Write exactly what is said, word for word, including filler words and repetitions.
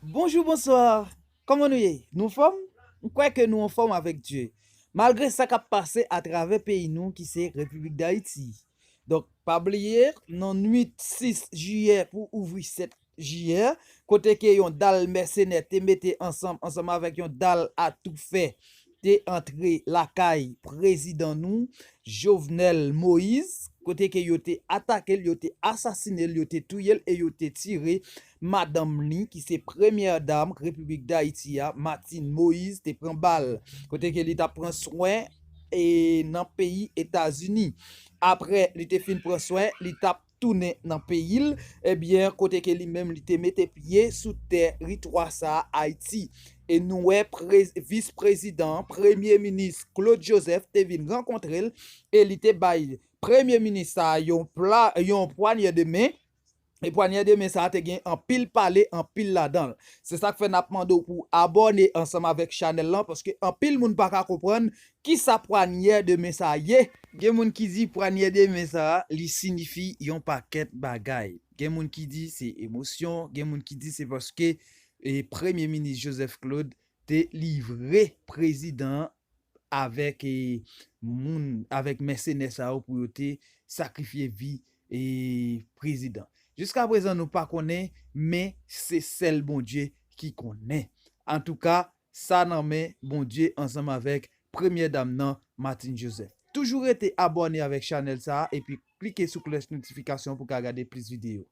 Bonjou, bonswa. Kòman nou ye? Nou anfòm? M kwè ke nou anfòm avèk Dye. Malgre sa k ap pase atravè peyi nou ki se Repiblik Dayiti. Donk, pa bliye, nan nwit sis jiyè pou ouvri sèt jiyè, kote ke yon dal mèsenè te mete ansanm, ansanm avèk yon dal atoufè, te antre lakay prezidan nou, Jovenel Moïse, kote ke yo te atake l, yo te asasine l, yo te touye l e yo te tire madanm li, ki se premyè dam Repiblik Dayiti a, Martine Moïse, te pran bal, kote ke li t ap pran swen e nan peyi Etazini. Apre li te fin pran swen, li t ap tounen nan peyi l, ebyen, kote ke li menm li te mete pye sou tèritwa sa a, Ayiti. E nou wè prez- vis prezidan, premye minis Claude Joseph te vin rankontre l e li te bay premye minis sa a yon, pla, yon pwanyè de men. E pwanyè de men sa a te gen anpil pale, anpil ladan l. Se sa k fè n ap mande w pou abòne ansanm avèk chanèl lan, paske anpil moun pa ka konprann kisa pwanyè de men sa a ye. Gen moun ki di pwanyè de men sa a, li sinifi yon pakèt bagay. Gen moun ki di se emosyon, gen moun ki di se paske e, Premye Minis Joseph Claude te livre prezidan an avèk e, moun, avèk mèsenè sa yo pou yo te sakrifye vi e, prezidan. Jiska prezan, nou pa konnen, men se sèl Bondye ki konnen. Antouka, sa nan men Bondye ansanm avèk premyè dam nan, Martine Joseph. Toujou rete abòne avèk chanèl sa a epi klike sou klòch notifikasyon pou ka gade plis videyo.